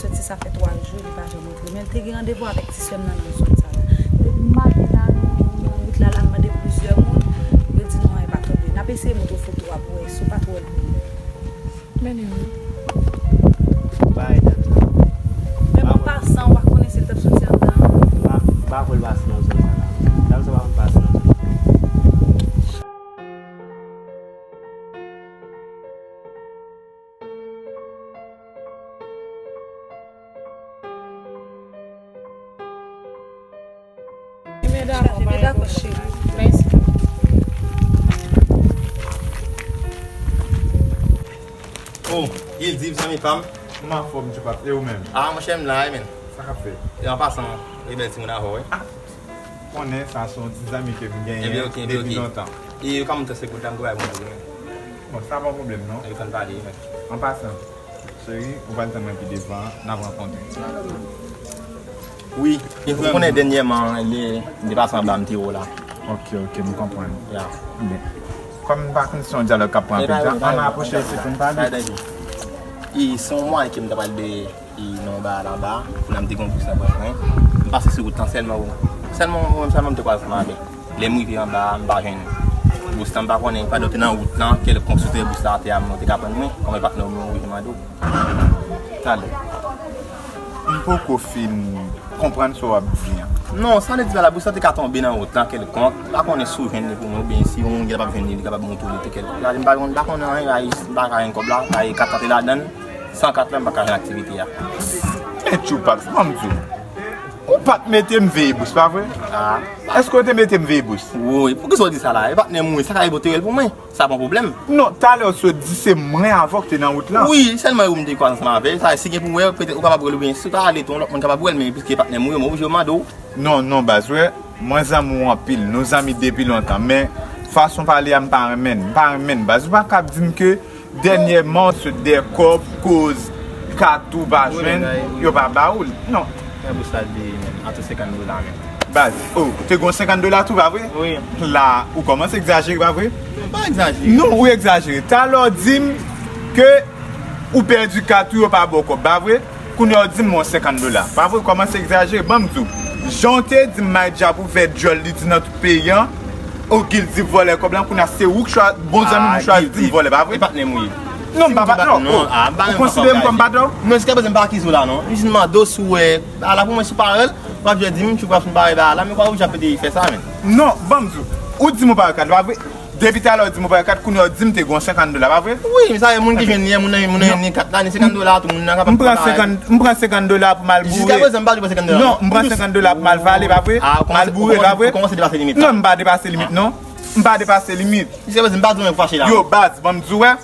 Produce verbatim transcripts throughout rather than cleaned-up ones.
Soti sa fè twa jou, li pa janm rantre. Men l te gen randevou avèk ti sè m nan nan zòn sa la. Depi maten la, nou nan wout la, l al mande plizyè moun, yo di nou anyen pa tonbe. N ap eseye montre w foto a pou w wè, si w pa t wè l. Men li wi. Bay dat la. Men an pasan, w pa konnen si l t ap soti anndan. M pa, m pa kwè l pase nan zòn sa la. Dam sa pa konn pase nan zòn sa la. Ebyen, dakò, cheri. Mèsi. Oh, Gildiv, zanmi pa m. M anfòm, Tchoupaps. E ou menm? Ah, monchè, m la, wi, men. Sa k ap fèt? E an pasan, e bèl timoun avè w, wi. Ah, konnen sa se yon ti zanmi ke m genyen depi lontan. Ebyen, oke, ebyen, oke. E kòman w te se kout la, m te bay bonjou, wi. Bon, sa pa yon pwoblèm, non. Ebyen, fè n pale, wi, men. An pasan, cheri, ou pral tann mwen pi devan, n ap rankontre. Wi, ou konnen dènyèman, li, li pase anba m te wè w la. Ok, ok, m konprann. Ya. Bon. Kòm m pa konn si se yon dyalòg k ap pran anpil tan, ann apwoche isit pou n pale. E se yon mwayen ke m ta pral de, e, nan yon bagay la anba, pou n ap te gon plis nan pran mwen. M pase sou wout lan sèlman, wi. Sèlman, mwen, sèlman m te kwaze ansanm avè l. Lè m rive anba a, m pa jwenn bous lan, m pa konnen, pa dòt nan wout lan, kèlkonk sou tè bous la atè a, mwen te ka pran mwen, kòm e patnè w, mwen oblije mande w. Talè. M poko fin konprann sa w ap di an. Non, sa vle di pa la, bous lan te ka tonbe nan wout lan kèlkonk, m pa konnen si w jwenn li pou mwen, oubyen si yon moun ki kapab jwenn li, li kapab montre w li te kèlkonk. La, m pa jwenn, m pa konnen anyen, la, m pa ka jwenn kòb la, la, e kat la te ladan l, san kat la, m pa ka jwenn aktivite a. Men Tchoupaps, ban m di w. Ou pa t mete m veye bous, pa vre? Ah. Èske w te mete m veye bous? Woy, poukisa w di sa la? E patnè m wi, sa ka rive w te wè l pou mwen. Sa pa yon pwoblèm. Non, talè w sot di se mwen avè w ki te nan wout lan. Wi, sèlman ou m te kwaze ansanm avè l. Sa, si gen pou wè, petèt ou kapab wè l oubyen si w ta ale tou, yon lòt moun kapab wè l, men piske e patnè m wi, mwen oblije mande w. Non, non, baz, wè, mwen zanmi w anpil, nou zanmi depi lontan, men fason w pale a m pa renmen l, m pa renmen l, baz, ou pa ka di m ke dènyèman, w sot dèyè kòb, koz kat ou pa jwenn, yo pa ba ou l. Non. Kè bous la di, men, an tou senkant dola, men. Baz, oh, te gon senkant dola tou, pa vre? Wi. La, ou kòmanse egzajere, pa vre? Non, pa egzajere. Non, ou egzajere. Talè w di m ke ou pèdi kat ou, yo pa ba w kòb, pa vre? Kounye a w di m, bon, senkant dola. Pa vre, kòmanse egzajere, ban m di w. Jan w te di m May Djab ouvè djòl li di nan tout peyi an, o Gildiv vòlè kòb lan, kounye a se ou k chwa-, bon zanmi m ou chwazi di m vòlè, pa vre? E patnè m wi. Non, m pa patnè w. Non, ah, m pa menm patnè w. Ou konsidere m kòm patnè w? Non, jiskaprezan m pa akize w la, non. M jis mande w si w wè bagay la pou mwen, si w parèl, w ap jwenn di m, Tchoupaps m parèl bagay la, men kwa ou jan pete fè sa, men. Non, ban m di w. Ou di m ou pa wè kat, pa vre? Depi talè w di m ou pa wè kat, kounye a w di m te gon senkant dola, pa vre? Wi, men sa e moun ki jwenn li, moun nan, moun nan jwenn li kat la, ni senkant dola, tout moun nan kapab travay. M pran senkant, m pran senkant dola pou m al boure. Jiskaprezan m pa di w pran senkant dola, non. Non, m pran senkant dola pou m al vale, pa vre? M al boure, pa vre? Ou kòmanse depase limit la. Non, m pa depase limit, non. M pa depase limit. Jiskaprezan m pa di w men pou fache la. Yo, baz, ban m di w, wè.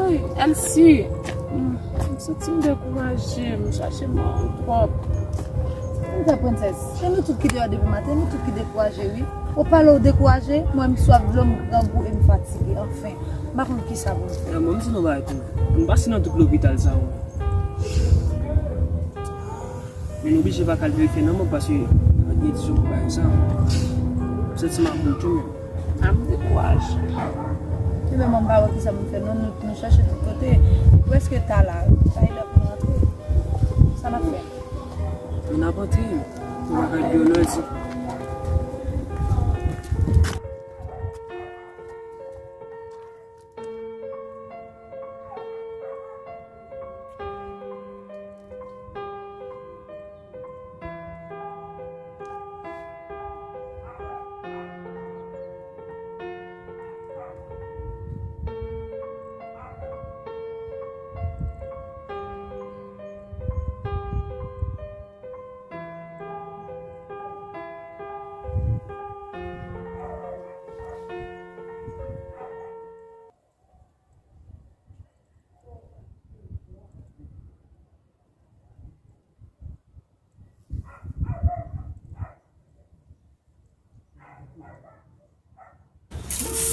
Ay, Elsie. Hmm, m santi m dekouraje, m chache mwen twòp. Tande, prensès, se nou tout ki deyò depi maten, nou tout ki dekouraje, wi. Ou pale w dekouraje, mwen m swaf dlo, m grangou e m fatige, anfen. M pa konn kisa pou m fè. Mwen, m di nou bagay pou ou. M pase nan tout lopital sa yo. Men nou oblije pa kalkile fè nan mank paske rèd sou bagay sa. M santi m ap bout tou menm. A m dekouraje. Ebyen, mwen m pa wè kisa pou m fè non, nou, nou chèche tout kote. Li prèske ta la, sa e lè pou nou rantre. Sa n ap fè? Men n ap antre. Nou pa ka di yo non, Elsie.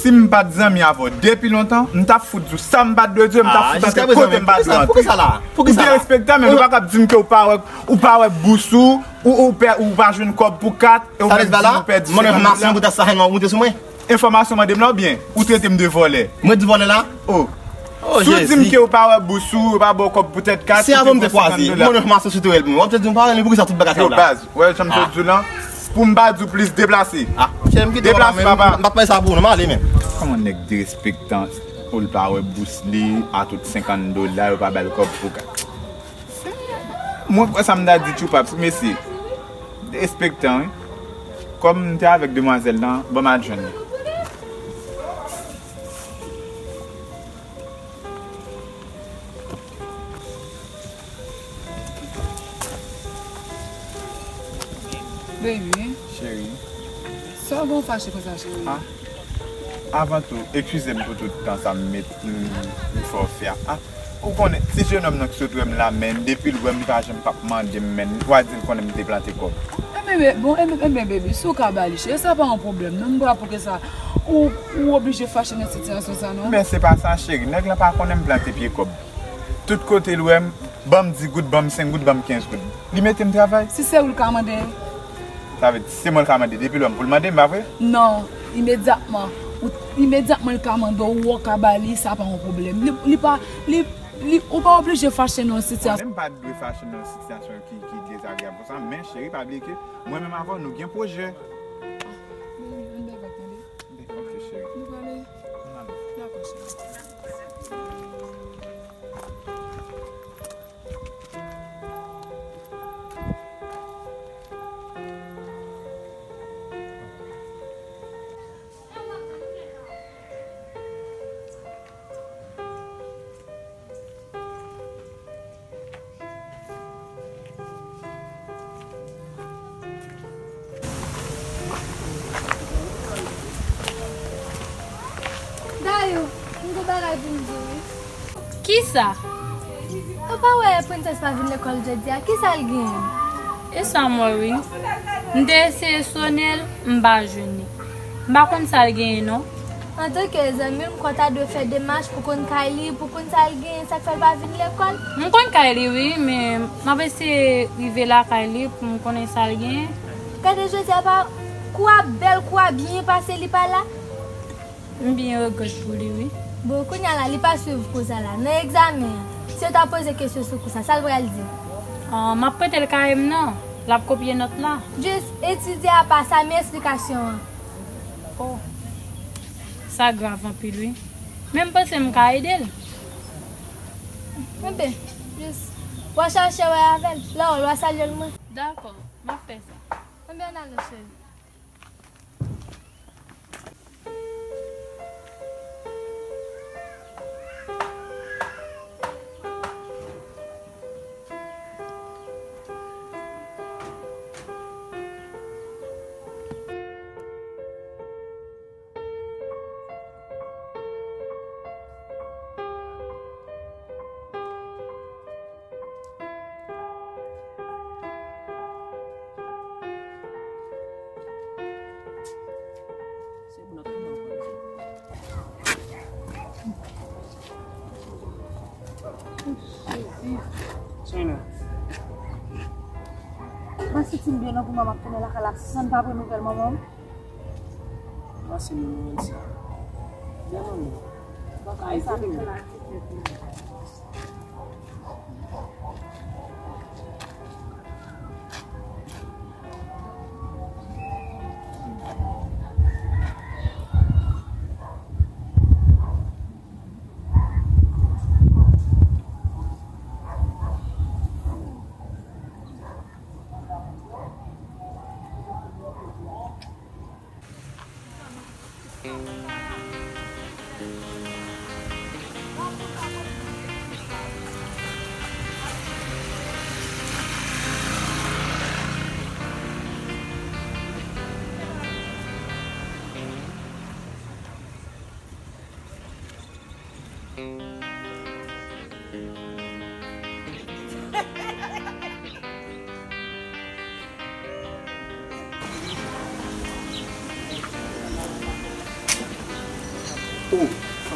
Si m pa t zanmi avè w depi lontan, m t ap fout di w sa m pa t dwe di w, m t ap fout antre kote m pa dwe antre. Ou derespektan, men ou pa kab di m ke ou pa wè, ou pa wè bous ou, ou, ou, pè, ou pa jwenn kòb pou kat, e ou menm di ou pèdi senkant dola. Enfòmasyon mande m la oubyen ou trete m de vòlè? Mwen di vòlè la? Oh. Si w di m ke ou pa wè bous ou, yo pa ba w kòb pou tèt kat, ou te pran senkant dola. Mwen enfòmasyon sou tèl mwen. W ap te di m pa renmen poukisa tout bagay sa yo la. Yo baz, ou wè jan m te di w lan? Pou m pa di w plis, deplase. Ah, chè, m kite w, papa. Deplase, m pa fè sa pou ou non, m ale menm. Kòman nèg derespektan pou l pa wè bous li a tout senkant dola, yo pa ba l kòb pou kat? Mwen kwè sa m ta di Tchoupaps, mesye. Derespektan, wi. Kòm m te avèk demwazèl lan, ban m al jwenn li. Baby. Cheri. Sa w gen w fache konsa, cheri? Ah. Avan tou, eskize m pou tout tan sa m met, m, m fè w fè a. Ah, ou konnen, se jenòm nan ki sot wè m la, men depi l wè m, li pa janm p ap mande m, men li pa di l konnen m te plante kòb. Enben, be-, bon, enben, enben, baby, si w ka ba li, cheri, sa pa yon pwoblèm, non, m pa pou ke sa, ou, ou oblije fache nan sitiyasyon sa, non. Men se pa sa, cheri, nèg la pa konnen m plante pye kòb. Tout kote l wè m, ban m di goud, ban m senk goud, ban m kenz goud. Li mete m travay. Si se ou l ka mande. Sa vle di, se mwen l ka mande depi lè m pou l mande m, pa vre? Non, imedyatman. Ou, imedyatman l ka mande w, ou ka ba li, sa pa yon pwoblèm. Li, li pa, li, li, ou pa oblije fache nan yon sitiyasyon. Mwen menm m pa dwe fache nan yon sitiyasyon ki, ki dezagreyab konsa, men cheri, pa bliye ke mwen menm avè w, nou gen pwojè. Ah, men ann bèl vag tande. Ok, cheri. Nou prale? Ann ale. Dakò, cheri. Dayou, m gon bagay pou m di w wi. Kisa? Ou pa wè prensès pa vin lekòl jodi a, kisa l genyen? E sa m wè wi. M te eseye sone l, m pa jwenn li. M pa konn sa l genyen non. Antanke zanmi l, m kwè w ta dwe fè demach pou konn kay li, pou konn sa l genyen, sa k fè l pa vin lekòl. M konn kay li wi, men m ap eseye rive lakay li pou m konnen sa l genyen. Gade jodi a pa, kou a bèl, kou a byen pase li pa la. M byen regrèt pou li wi. Bon, kounye a la, li pa swiv kou sa la. Nan egzamen an, si yo ta poze kesyon sou kou sa, sa l pral di? Ah, m ap prete l kaye m nan. L ap kopye nòt la. Jis etidye apa sa, men esplikasyon an. Oh. Sa grav anpil wi. Men m panse m ka ede l. Enben, jis w a chache wè avè l. Lè w wè l, w a salye l mwen. Dakò, m ap fè sa. Enben, ann ale cheri. Mwen santi m byen non pou mwen, m ap tounen lakay la san m pa pran nouvèl manman m. Pase nimewo l sa. Bèl manmi. Bon, sa depè la ti tèt li.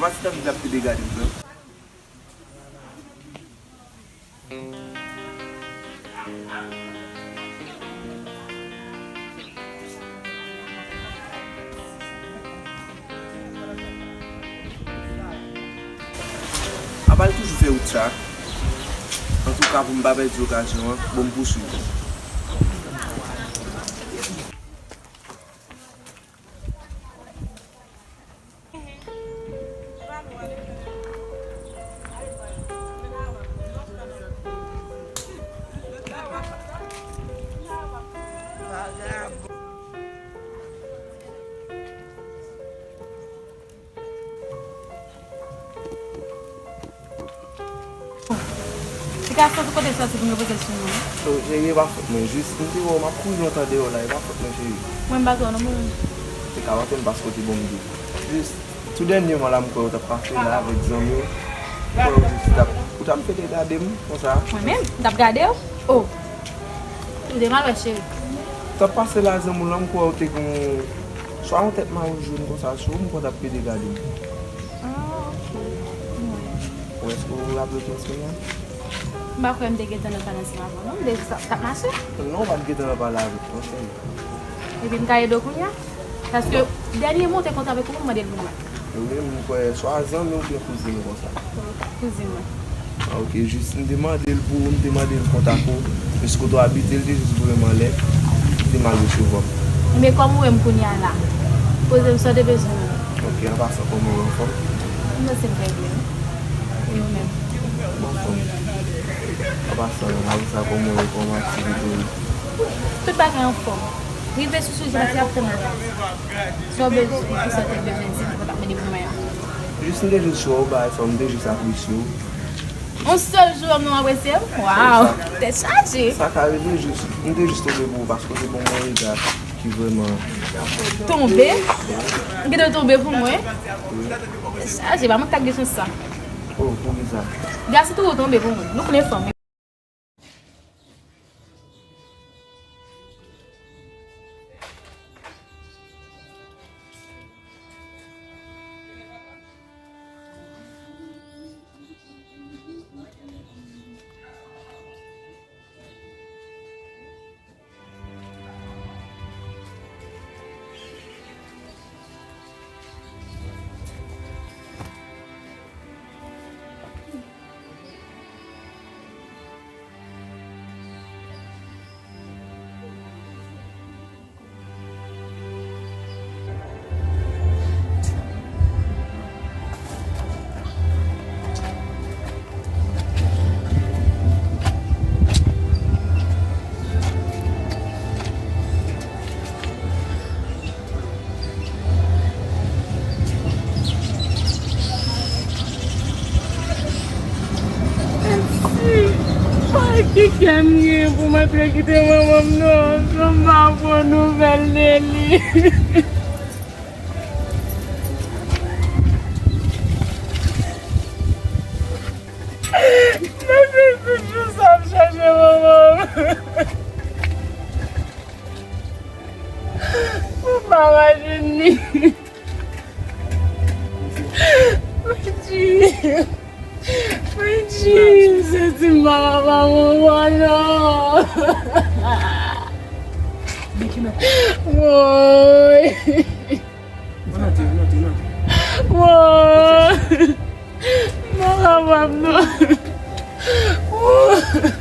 Mwen pa t anvi l ap pede gade m, non. Apa l toujou fè wout sa? Antouka, pou m pa pèdi okazyon an, bon, m pouswiv. Ti gason, sou kote soti pou m repoze l sou mwen. Oh, cheri, e pa fòt mwen. Jis, m te wè w, m ap kouri lontan deyò la, e pa fòt mwen, cheri. Mwen, m pa twò non, mwen. Se ka, w ap fè m pase kote bon m di. Jis, tou dènyèman la, m kwè w t ap pase la avèk zanmi w. M kwè w jis t ap, ou t ap fete gade m, konsa. Mwen menm, m t ap gade w? Oh! Ou te mal wè, cheri. T ap pase la, zanmi w lan, m kwè w te gen swa yon tèt mawon jòn konsa sou ou, m kwè w t ap pede gade m. Ah, ok. Mwen. Ou èske ou raple kiyès mwen ye? M pa kwè m te gentan nan pale ansanm avè w, non. M te jis t ap mache. Non, ou pa t gentan nan pale avèk mwen, cheri. Epi m ka ede w kounye a? Paske dènyèman ou te kontan avèk ou, m mande l pou mwen. Wi, m kwè swa zanmi oubyen kouzin konsa. Kouzin mwen. Ah, ok, jis m te mande l pou ou, m te mande l kontak ou. Jis kote w abite, l te jis voye m anlè. Li te mal resevwa m. Men kòm ou wè m kounye a la, poze m sa w te bezwen nan mwen. Ok, an pasan, kòman w ye, anfòm? M santi m trè byen, wi. E ou menm? M anfòm. An pasan, apre sa, kòman w ye, kòman aktivite w ye? Tout bagay anfòm. Rive sou sou jodi a, ap tann la. Sa w bezwen, kisa w te bezwen di m, pou w t ap mande pou mwen an? Jis m te jis wè w, bagay sa, m te jis apresye w. Yon sèl jou, m nou apresye m? Waw! Tèt chaje! Sa ka rive, jis, m te jis tonbe pou ou, paske w te ban m yon rega ki vrèman. Tonbe? M gentan tonbe pou mwen? Wi. Tèt chaje, pa mwen k ta gen chans sa. Oh, poukisa? Gasi tou tonbe pou mwen. Nou konnen fanm. Ay, ki kè m gen pou m antre kite manman m non, san m pa pran nouvèl de li. Mwen se tout jou sa ap chache manman m. Pou m pa pa jwenn li. Freddy. Freddy, m santi m pa ka pa manman non. Woy. Ann antre, ann antre, ann antre. Woy. M pa kapab non. Woy.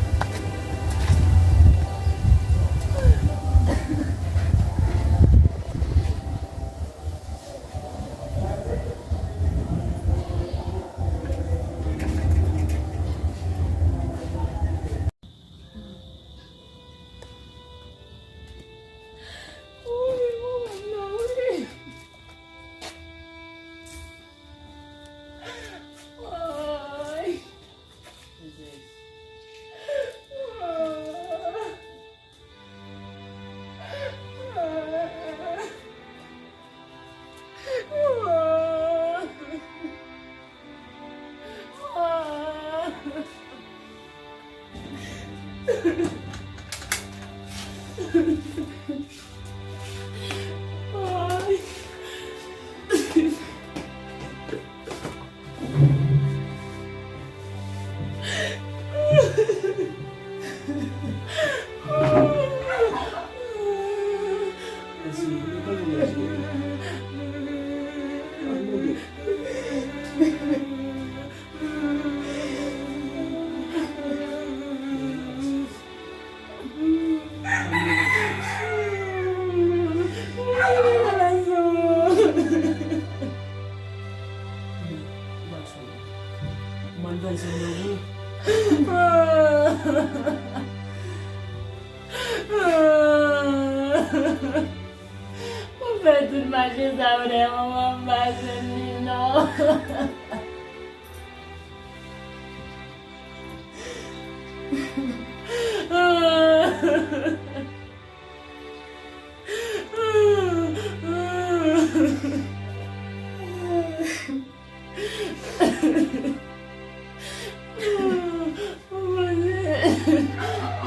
Mache sa yo dèyè manman m pa jwenn li non.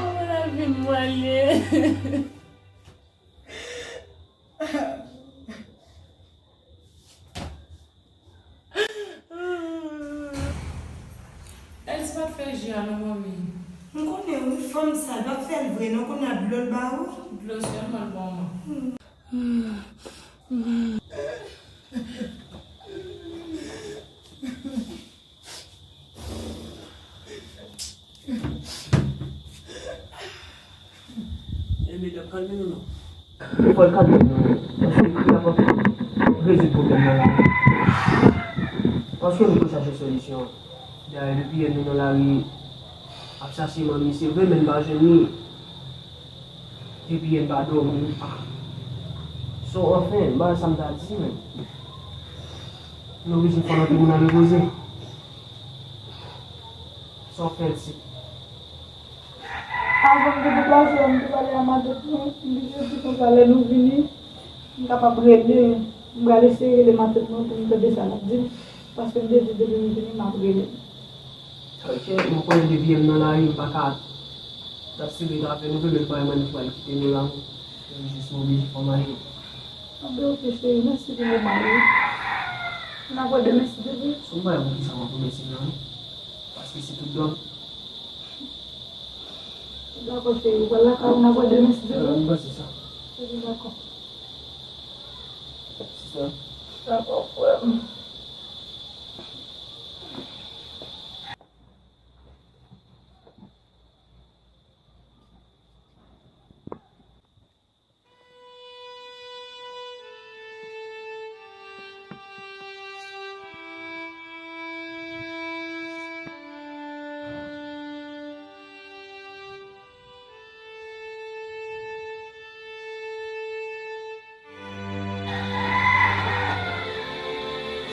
Mwen la vin mwen ye. Else pa t fè ji a non, manmi. M konnen wi, fanm sa, l pa fè l vre non, kounye a dlo l ba ou. Dlo sèlman l ban mwen. E medam, kalme nou non. Fò l kalme nou, paske li ap rezoud pwoblèm nan la. Paske nou pou chache solisyon. Dayè, depi yè nou nan lari ap chache manmi, se vre, men n pa jwenn li. Depi yè n pa dòmi. Ah. So, anfen, bagay sa m ta di, men. Nou oblije fè antre moun al repoze. Sa w fè l, si. Avan m te deplase a, m te pale a matant mwen, m te di konsa lè nou vini, m kapab rele, m pral eseye rele matant mwen pou m tande sa l ap di m, paske m te di depi m vini, m ap rele l. Ok, mwen konnen depi m nan lari, m pa ka t ap sere avè nou, men m pa wè mwen ki pral kite nou la, non. Jis m oblije fè m ale. Anben, ok, cheri, mèsi pou moman yo. N ap wè demen, si Dye vle. Si w pa wè poukisa m ap remèsye m nan, non. Paske se tout dwa m. Dakò, cheri, ou pral lakay ou, n ap wè demen, si Dye vle. M panse sa. Ebyen, dakò. Sista. Dakò, frè m.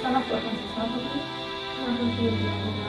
Sa n ap fè konsa, sa n ap fè? N ap fè.